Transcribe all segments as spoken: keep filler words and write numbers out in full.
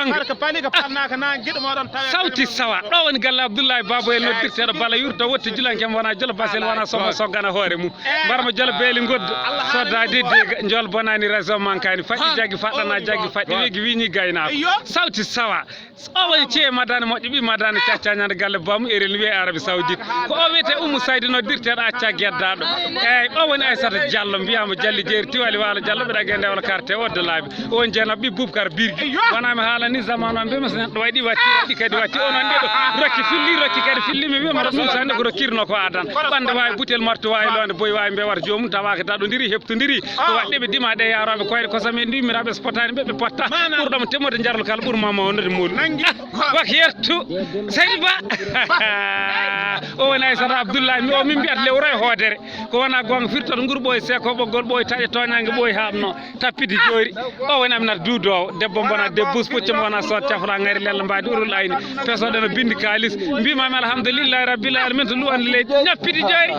Barka pali ka palna ka na giɗo moɗon tawe. Sawti sawa. Ɗo woni galle Abdoulaye Babo en noddirteeɗo Bala Yurto wotti julanke mo wona jolo basel wona somo soggana hoore mum. Mbarmo jolo beeli ngoddu. Sodda dedde jol bonani réseau mankani. Faɗɗi jaggi faɗɗana jaggi faɗɗi wigi wiñi gaynaako. Sawti sawa. O woni cee madani moƴƴo ɓi madani cacca ñande galle bamum erel wiye Arabie Saoudite. Ko o wiyete Oumou Saydi noddirteeɗo acca geddaɗo. Eyyi o woni Aissata Diallo mbiyama Jalli Jeeri Tiwali Walo Diallo ɓeɗa gende wala carte o de laabi. On jeena ɓi Boubacar Birgui. Wona mi haalani zaman o mbiyama so neɗɗo waɗi watti waɗi kadi watti onon ɗiɗo. Rokki filli rokki kadi filli mi wiyama ɗo ɗum sande ko rokkirno ko adan. Ɓande wawi butel martu wawi londe boy wawi mbewata jomum tawaka daɗodiri heɓtodiri. Ko waɗde ɓe dima ɗe yaroɓe koyɗe kosam en ɗummiraɓe so potani ɓe ɓe potta. Ɓurɗomo temmude jarlo kala ɓurma mawnude molu. Wak yertu. Seydi Ba. O woni Aissata Abdoulaye mi o min mbiyata lewro e hoodere. Ko wona gonga firtoto nguru ɓooy seko ɓoggol ɓooy taƴe toñange ɓooy haɓno tappidi joori. O woni Aminata Duudowo debbo mbona debbo bus puccam wona sot cafra ngari lella mbaadi urul ayni. Pesoɗen o bindi kalis mbimami alhamdulillahi rabbil alamin to luwande leydi ñappidi joori.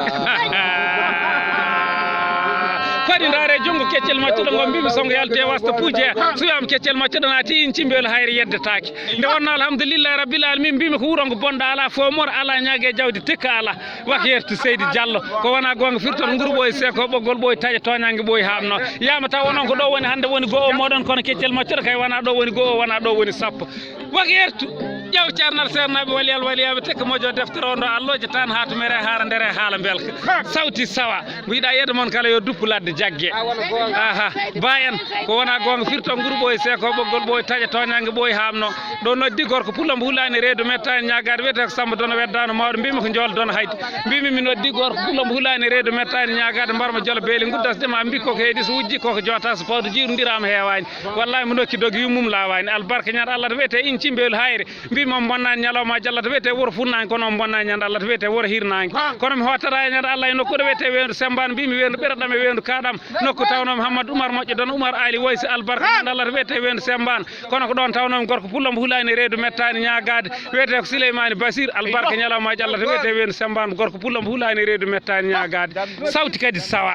Kadi ndaare junngo keccel maccuɗo ngo mbimi songo yalte wasta puuje. Suyam keccel maccuɗo naati in cimbel hayre yeddetaake. Nde wonno alhamdulillahi rabbil alamin mbimi ko wuro ngo bonɗo ala fo mor ala ñaage jawdi tikka ala. Wak yertu Seydi Diallo ko wona gonga firtoto nguru ɓooy seko ɓoggol ɓooy taƴa toñange ɓooy haɓno. Yama taw onon ko ɗo woni hande woni go'o moɗon kono keccel maccuɗo kay wona ɗo woni go'o wona ɗo woni sappo. Wak yertu. Ƴeew ceernal seernaaɓe waliyal waliyaɓe tekka mojo deftere o ndo alloje tan ha to mere hara ndere haala mbelka. Sawti sawa. Mbiɗa yeɗa mon kala yo duppu ladde jagge. Aha. Ba en ko wona gonga firto nguru ɓooy seko ɓoggol ɓooy taƴa toñange ɓooy haɓno. Ɗo noddi gorko pullo mbo hulani reedu mettani ñagade wiyete ko Samba Dono weddano mawɗo mbimi ko jol Dono haydi. Mbimi mi noddi gorko pullo mbo hulani reedu mettani ñagade mbarmo jolo beeli guddasdema mbikko ko heedi so wujji koko jota so pawdo jirudirama hewani. Wallahi mo nokki dogi yummum lawani albarka ñaata Allah to wiyete in cimbel hayre. Mbimi on bonnani ñalawma jallata wiyete wuro funnange kono on bonnani ñande Allah to wiyete wuro hirnange. Kono mi hottata e ñande Allah e nokkuɗo wiyete weyndu sembano mbimi weyndu ɓereɗam e weyndu kaɗam. Nokku tawno mi Hammadou Oumar moƴƴo Dono Oumar Ali Waysi albarka ñande Allah to wiyete weyndu sembano. Kono ko ɗon tawno mi gorko pullo mbo hulani reedu mettani ñagade wiyete ko Souleymani Basir albarka ñalawmaji Allah to wiyete weyndu sembano gorko pullo mbo hulani reedu mettani ñagade. Sawti kadi sawa.